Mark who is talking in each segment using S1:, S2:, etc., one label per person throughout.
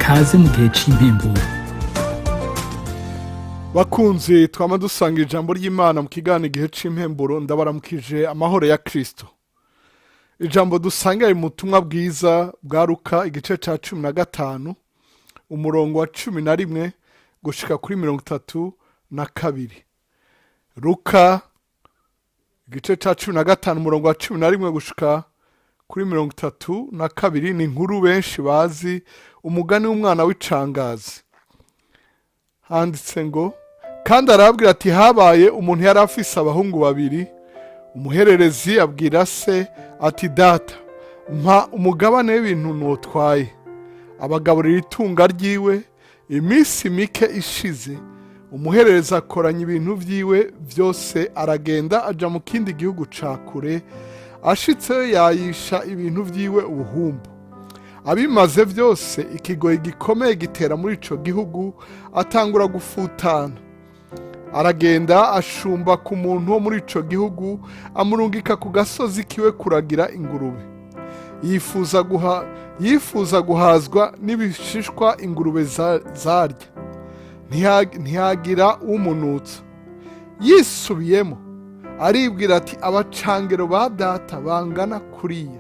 S1: Kaze mu gihe c'impemburo.
S2: Bakunzi twama dusanga ijambo ry'Imana mu kiganiro Igihe c'Impemburo, ndabaramukije amahoro ya Kristo. Ijambo dusangira mu butumwa bwiza bwa Luka, igice ca 15, umurongo wa 11 gushika kuri 32. Luka igice ca 15, umurongo wa 11 gushika kuri 32, ni inkuru benshi bazi, umugani w'umwana w'icangazi. Handitse ngo: "Kandi arababwira ati: Habaye umuntu yari afise abahungu babiri. Umuhererezi abwira se ati: Data, mpa umugabane w'ibintu notwaye. Abagaburira itunga ryiwe. Iminsi mike ishize, umuhererezi akoranya ibintu vyiwe vyose, aragenda aja mu kindi gihugu ca kure. Ashitseyo yayisha ibintu vyiwe ubuhumbu. Abimaze vyose, ikigoyi gikomeye gitera muri ico gihugu, atangura gufutana. Aragenda ashumba ku muntu wo muri ico gihugu, amurungika ku gasozi kiwe kuragira ingurube. Yifuza guhazwa n'ibishishwa ingurube zarya, ntihagira umunutsa. Yisubiyemo aribwira ati: Abacangero ba data bangana kuriya,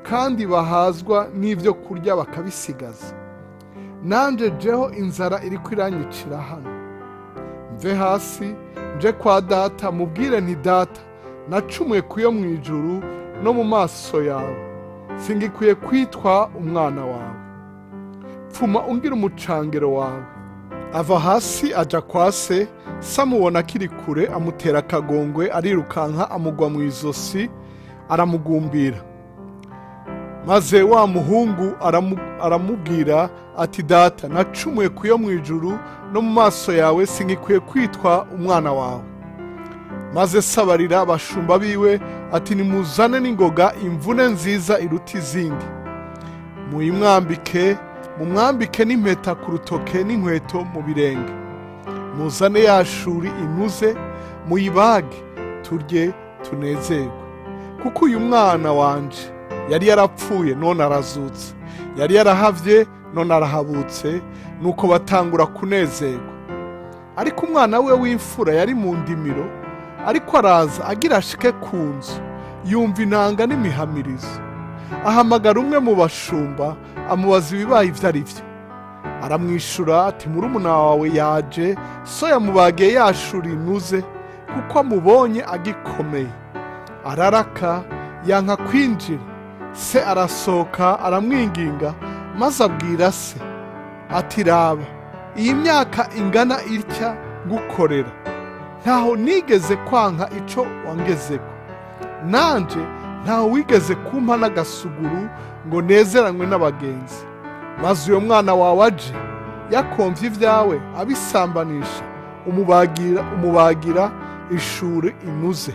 S2: kandi bahazwa n'ibyo kurya bakabisigaza, nanje jeho inzara iriko iranyicira hano. Mve hasi nje kwa data, mubwire nti: Data, nacumuye kuyo mu ijuru no mu maso yawe, singikwiye kwitwa umwana wawe. Pfuma ungira umucangero wawe. Ava hasi aja kwa se. Se amubona akiri kure, amutera akagongwe, arirukanka amugwa mu izosi, aramugumbira. Maze wa muhungu aramubwira ati: Data, nacumuye kuyo mu ijuru no mu maso yawe, singikwiye kwitwa umwana wawe. Maze se abarira abashumba biwe ati: Nimuzane n'ingoga imvune nziza iruta izindi, muyimwambike, mumwambike n'impeta ku rutoke n'inkweto mu birenge. Muzane ya shuri inuze, muyibage, turye tunezerwe, kuko uyu mwana wanje yari yarapfuye, none arazutse, yari yarahavye, none arahabutse. Nuko batangura kunezerwa. Ariko umwana we w'imfura yari mu ndimiro. Ariko araza agira ashike ku nzu, yumva inanga n'imihamirizo. Ahamagara umwe mu bashumba, amubaza ibibaye ivyo ari vyo. Aramwishura ati: Murumuna wawe yaje, so yamubagiye ya shuri inuze, kuko amubonye agikomeye. Araraka, yanka kwinjira. Se arasohoka aramwinginga. Maze abwira se ati: Raba, iyi myaka ingana itya ngukorera, ntaho nigeze kwanka ico wangezeko, nanje ntaho wigeze kumpa n'agasuguru ngo nezeranywe n'abagenzi. Maze uyo mwana wawe aje yakomvye ibyawe abisambanisha, umubagira ishuri inuze.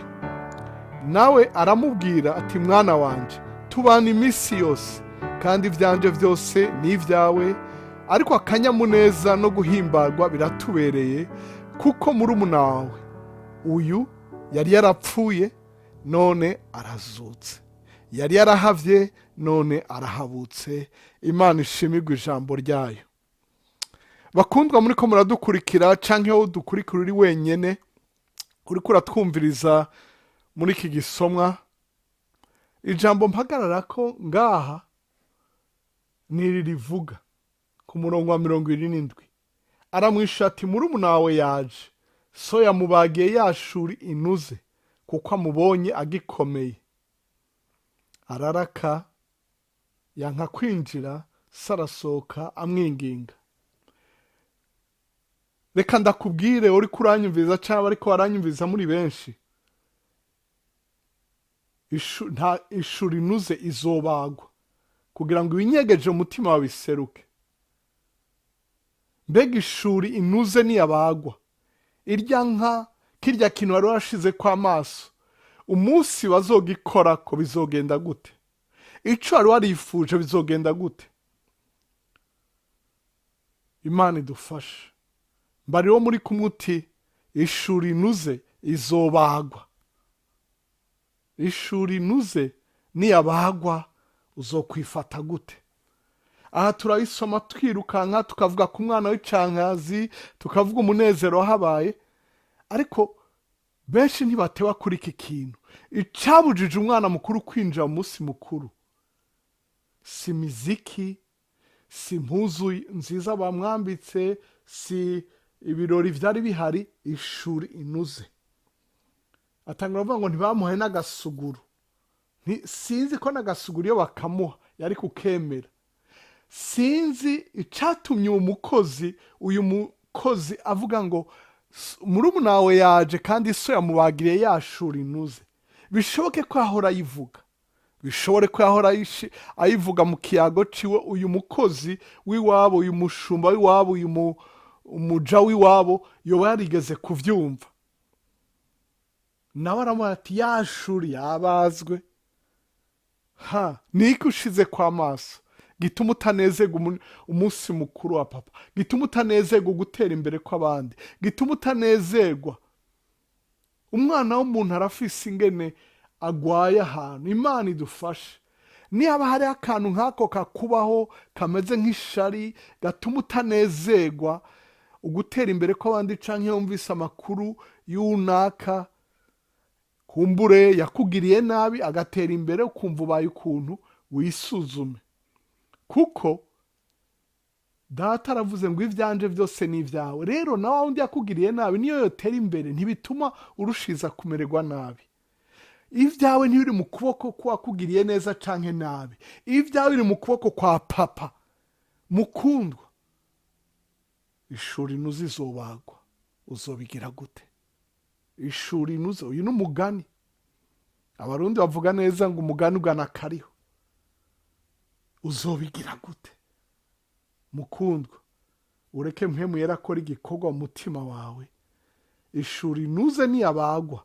S2: Nawe aramubwira ati: Mwana wanje, tubana iminsi yose, kandi ibyanje byose ni ibyawe. Ariko akanyamuneza no guhimbarwa biratubereye, kuko murumuna wawe uyu yari yarapfuye, none arazutse, yari yarahavye, none arahabutse. Imana ishimirwe ijambo ryayo. Bakundwa muri ko muradukurikira, canke wowe udukurikira uri wenyene uriko uratwumviriza muri iki gisomwa, ijambo mpagarara ko ngaha ni iri rivuga ku murongo wa 27: "Aramwisha ati: Murumuna wawe yaje, so yamubagiye ya shuri inuze, kuko amubonye agikomeye. Araraka, yanka kwinjira. Se arasohoka amwinginga." Reka ndakubwire, uri kuranyumviriza cyangwa ariko waranyumviriza muri benshi, nta ishuri inuze izobagwa kugira ngo ibinyegeje umutima wawe biseruke. Mbega ishuri inuze niyabagwa, irya nka kirya kintu wari warashize ko amaso, umunsi bazogikora ko bizogenda gute? Ico wari warifuje bizogenda gute? Imana idufashe. Mbariwo muri kumwe uti: Ishuri inuze izobagwa. Ishuri inuze niyabagwa, uzokwifata gute? Aha turayisoma twirukanka, tukavuga ku mwana w'icankazi, tukavuga umunezero wahabaye, ariko benshi ntibateba kuri iki kintu. Icabujije umwana mukuru kwinjira mu munsi mukuru si miziki, si impuzu nziza bamwambitse, si ibirori byari bihari. Ishuri inuze atangura avuga ngo ntibamuhe n'agasuguru. Sinzi ko n'agasuguru iyo bakamuha yari kukemera. Sinzi icyatumye uwo mukozi, uyu mukozi avuga ngo murumuna wawe yaje kandi so yamubagiriye yashura inuze. Bishoboke ko ahora ayivuga, bishobore ko yahora ayivuga mu kiyago ciwe. Uyu mukozi w'iwabo, uyu mushumba w'iwabo, uyu umuja w'iwabo yoba yarigeze kuvyumva, nawe aramuha ati yashuri yabazwe. Ha niki ushize kwa maso gituma utanezerwa umunsi mukuru wa papa, gituma utanezerwa gutera imbere kw'abandi, gituma utanezerwa? Umwana w'umuntu arafise ingene agwaye ahantu. Imana idufashe. Niba hariho akantu nk'ako kakubaho kameze nk'ishari gatuma utanezerwa ugutera imbere kw'abandi, canke iyo wumvise amakuru y'unaka kumbure yakugiriye nabi agatera imbere, ukumva ubaye ukuntu, wisuzume, kuko Data aravuze ngo ibyanje byose ni ibyawe. Rero nawe wundi yakugiriye nabi, niyo yotera imbere ntibituma urushiza kumererwa nabi. Ibyawe ntibiri mu kuboko k'uwakugiriye neza canke nabi, ibyawe biri mu kuboko kwa Papa. Mukundwa, ishuri inuze izobagwa, uzobigira gute? Ishuri inuze, uyu ni umugani Abarundi bavuga neza ngo umugani ugana kariho. Uzobigira gute, mukundwa? Ureke Mpwemu Yera akora igikorwa mu mutima wawe. Ishuri inuze niyabagwa,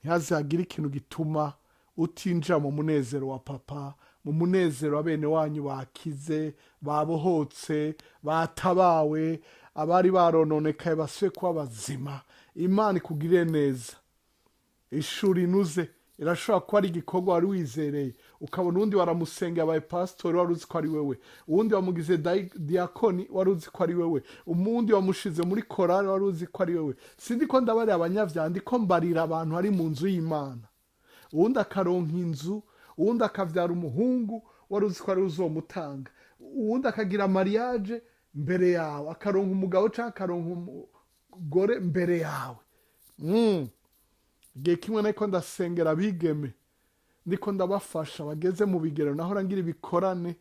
S2: ntihazagire ikintu gituma utinjira mu munezero wa Papa, mu munezero wa bene wanyu bakize, babohotse, batabawe, abari barononekaye basuye kuba bazima. Imana ikugirire neza. Ishuri inuze irashobora kuba ari igikorwa wari wizereye, ukabona uwundi waramusengeye abaye pasitori, wari uzi ko ari wewe, uwundi wamugize diyakoni, wari uzi ko ari wewe, umundi wamushize muri korari, wari uzi ko ari wewe. Sindi ko ndabarira abanyabyaha, ndiko mbarira abantu bari mu nzu y'Imana. Uwundi akaronka inzu, uwundi akavyara umuhungu, wari uzi ko ari we uzomutanga, uwundi akagira mariage mbere yawe, akaronka umugabo cyangwa akaronka umugore mbere yawe. Igihe kimwe nariko ndasengera abigeme, ndiko ndabafasha bageze mu bigero. Nahora ngira ibikorane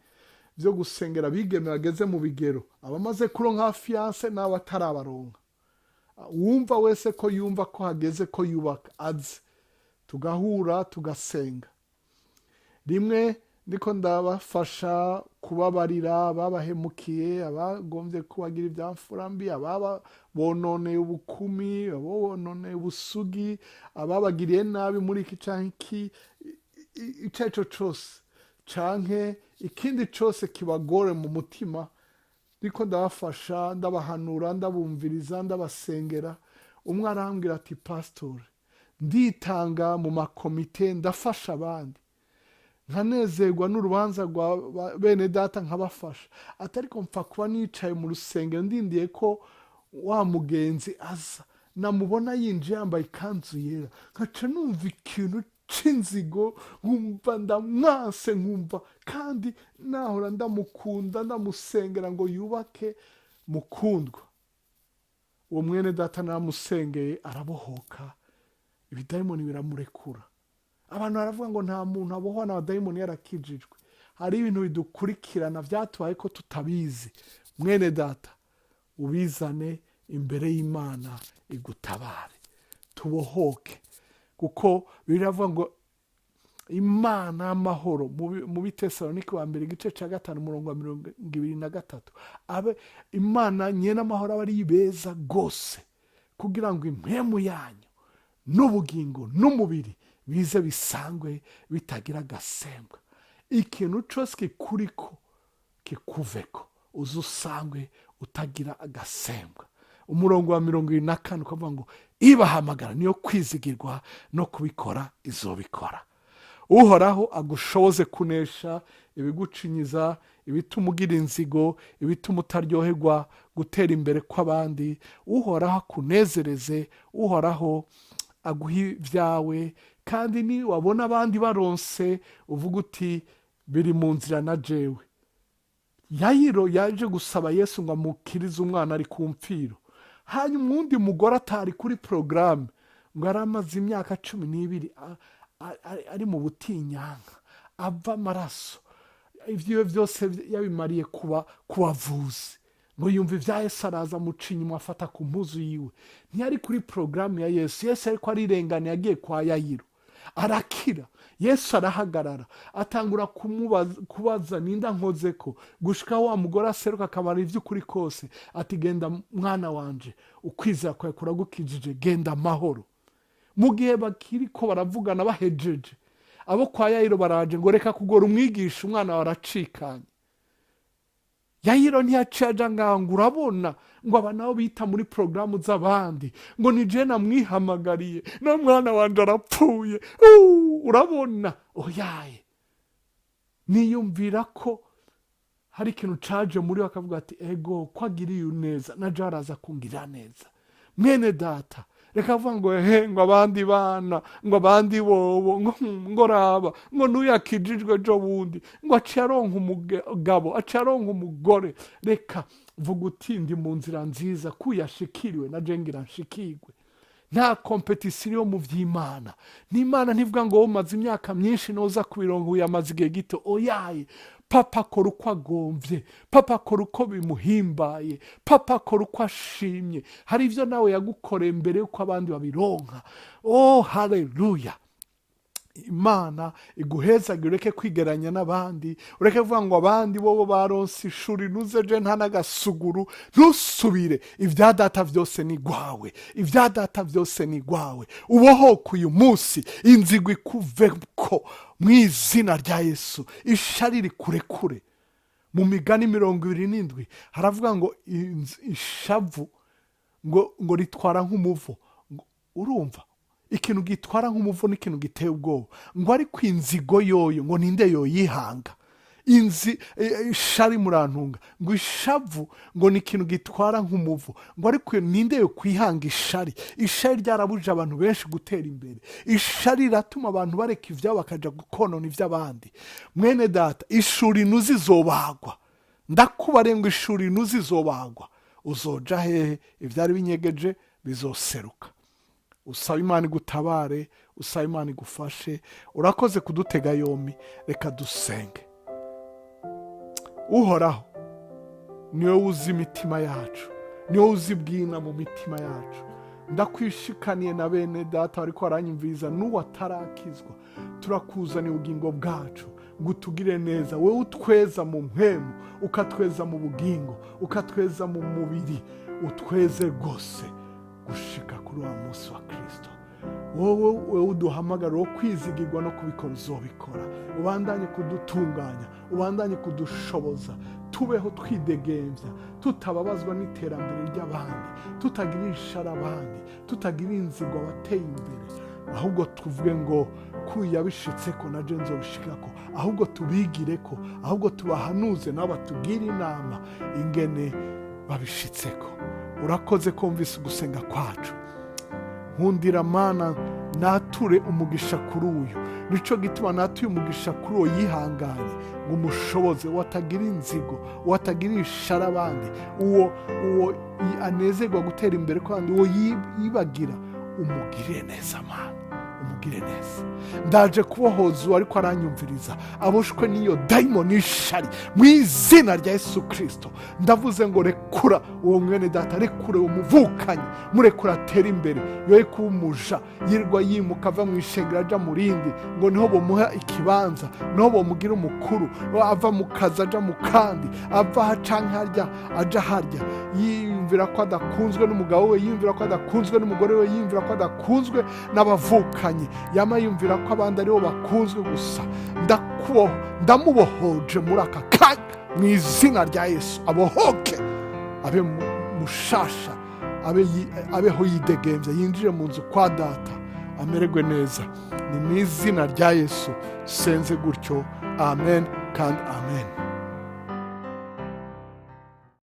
S2: byo gusengera abigeme bageze mu bigero, abamaze kuronka fiancé n'abatarabaronka. Wumva wese ko yumva ko hageze ko yubaka, aze tugahura tugasenga. Rimwe ndiko ndabafasha kubabarira ababahemukiye, abagombye kubagira ibyamfura mbi, ababa bononeye ubukumi, abononeye ubusugi, ababagiriye nabi muri iki canke iki, icyo ari cyo cose canke ikindi cose kibagore mu mutima, ndiko ndabafasha, ndabahanura, ndabumviriza, ndabasengera, umwe arambwira ati: "Pasitori, nditanga mu makomite, ndafasha abandi, nkanezerwa n'urubanza rwa bene data, nkabafasha." Ati: "Ariko mpfa kuba nicaye mu rusengero ndindiye ko wa mugenzi aza, namubona yinjiye yambaye ikanzu yera, nkaca numva ikintu c'inzigo, nkumva ndamwanse, nkumva kandi nahora ndamukunda, ndamusengera ngo yubake." Mukundwa, uwo mwene data namusengeye arabohoka, ibidayimoni biramurekura. Abantu baravuga ngo nta muntu abohwa n'abadayimoni yarakijijwe. Hari ibintu bidukurikirana byatubaye ko tutabizi. Mwene data, ubizane imbere y'Imana igutabare, tubohoke, kuko biravuga ngo Imana y'amahoro, mu Bitesalonike wa mbere igice cya 5 umurongo wa 23, abe Imana nyene amahoro aba ari beza rwose, kugira ngo impwemu yanyu n'ubugingo n'umubiri bize bisangwe bitagira agasembwa. Ikintu cyose kikuriko kikuveko, uze usangwe utagira agasembwa. Umurongo wa 24 ukavuga ngo ibahamagara niyo kwizigirwa, no kubikora izobikora. Uhoraho agushoboze kunesha. Ibigucinyiza, ibituma ugira inzigo, ibituma utaryoherwa gutera imbere kw'abandi. Uhoraho akunezereze, Uhoraho aguha ibyawe. Kandi ni wabona abandi baronse, uvuga uti: "Biri mu nzira na jewe." Yayiro yaje gusaba Yesu ngo amukirize umwana ari ku mfiro. Hanyuma uwundi mugore atari kuri porogaramu, ngo yari amaze imyaka 12 ari mu butinyanka, ava amaraso, ibyiwe byose yabimariye kuba ku bavuzi, ngo yumva ibya Yesu, araza amuca inyuma, afata ku mpuzu yiwe. Ntiyari kuri porogaramu ya Yesu. Yesu ariko arirenganiye, agiye kwa Yayiro, arakira. Yesu arahagarara, atangura kubaza: "Ninda nkoze ko?" Gushika wa mugore aseruka, akamara iby'ukuri kose, ati: "Genda mwana wanje, ukwizera kwawe kuragukijije, genda amahoro." Mu gihe bakiri ko baravugana, bahejeje, abo kwa Yayiro baraje ngo: "Reka kugora umwigisha, umwana wawe aracikanye." Yayiro ntiyaciye aja ngaho ngo: "Urabona," ngo aba nabo bita muri porogaramu z'abandi, ngo: "Ni je namwihamagariye, no mwana wanje arapfuye." Urabona, oyaye, niyumvira ko hari ikintu caje muri we, akavuga ati: "Ego, ko agiriye neza, na je araza kungirira neza." Mwene data, reka avuga ngo: "He," ngo: "abandi bana," ngo: "abandi bobo," ngo: "raba," ngo: "n'uyakijijwe ejo bundi," ngo: "aciye aronka umugabo, aciye aronka umugore." Reka vuga uti: "Ndi mu nzira nziza, kuyashikiriwe na je ngira nshikirwe." Nta compétition yo mu by'Imana. N'Imana ntivuga ngo: "Wowe umaze imyaka myinshi, noza kubironka, uyu amaze igihe gito." Oyaye, Papa akora uko agomvye, Papa akora uko bimuhimbaye, Papa akora uko ashimye. Hari ibyo nawe yagukoreye mbere y'uko abandi babironka. Oh, haleluya! Imana iguhezage. Ureke kwigeranya n'abandi, ureke kuvuga ngo: "Abandi bobo baronse ishuri, ntuze je nta n'agasuguru." Ntusubire. Ibya data byose ni gwawe, ibya data byose ni gwawe. Ubohoke uyu munsi, inzigo ikuveko mu izina rya Yesu, ishari rikurekure. Mu Migani 27 haravuga ngo ishavu ngo ritwara nk'umuvo. Ngo urumva ikintu gitwara nk'umuvo n'ikintu giteye ubwoba, ngo ariko inzigo yoyo ngo ninde yoyihanga? Inzi ishari, murantunga, ngo ishavu ngo ni ikintu gitwara nk'umuvo, ngo ariko ninde yo kwihanga ishari? Ishari ryarabuje abantu benshi gutera imbere. Ishari riratuma abantu bareka ibyabo bakaja konona iby'abandi. Mwene data, ishuri inuzi izobagwa. Ndakubare ngo ishuri inuzi izobagwa. Uzoja hehe? Ibyari binyegeje bizoseruka. Usaba Imana igutabare, usaba Imana igufashe. Urakoze kudutega yombi. Reka dusenge. Uhoraho, niwe uzi imitima yacu, niwe uzi bwina mu mitima yacu. Ndakwishikaniye na bene data ariko aranyumviriza n'uwo atarakizwa. Turakuzaniye ubugingo bwacu ngo utugire neza, wowe utweza mu mpemu, ukatweza mu bugingo, ukatweza mu mubiri. Utweze rwose gushika kuri wa munsi wa Kirisito. Wowe uduhamagara wo kwizigirwa no kubikora, uzobikora. Ubandanye kudutunganya, ubandanye kudushoboza, tubeho twidegembya, tutababazwa n'iterambere ry'abandi, tutagira ishari abandi, tutagira inzigo abateye imbere, ahubwo tuvuge ngo: "Kuyabishitse ko na je nzobishikako." Ahubwo tubigire ko, ahubwo tubahanuze, nabo batubwire inama ingene babishitseko. Urakoze kumvise ugusenga kwacu. Nkundira Mana nature umugisha kuri uyu. Nico gituma natuye umugisha kuri uwo yihanganye, ngo umushoboze, uwo atagira inzigo, uwo atagira ishari abandi, uwo anezerwa gutera imbere kw'abandi, uwo yibagira. Umugirire neza Mana, umugire neza. Ndaje kubohoza uwo ariko aranyumviriza aboshwe n'iyo dayimoni ishari. Mu izina rya Yesu Kirisito ndavuze ngo: rekura uwo mwene data, rekure uwo muvukanyi, murekura atere imbere, yoye kuba umuja yirirwa yimuka, ava mu ishengero aja mu rindi, ngo niho bomuha ikibanza, niho bomugira umukuru, ava mu kazi aja mu kandi, ava aha canke harya aja harya, yiyumvira ko adakunzwe n'umugabo we, yiyumvira ko adakunzwe n'umugore we, yiyumvira ko adakunzwe n'abavukanyi, yama yumvira ko abandi aribo bakunzwe gusa. Ndamubohoje muri aka kanya mu izina rya Yesu. Abohoke, abe mushasha, abeho yidegembya, yinjire mu nzu kwa data amererwe neza. Ni mu izina rya Yesu senze gutyo, amen. Amen kandi amen.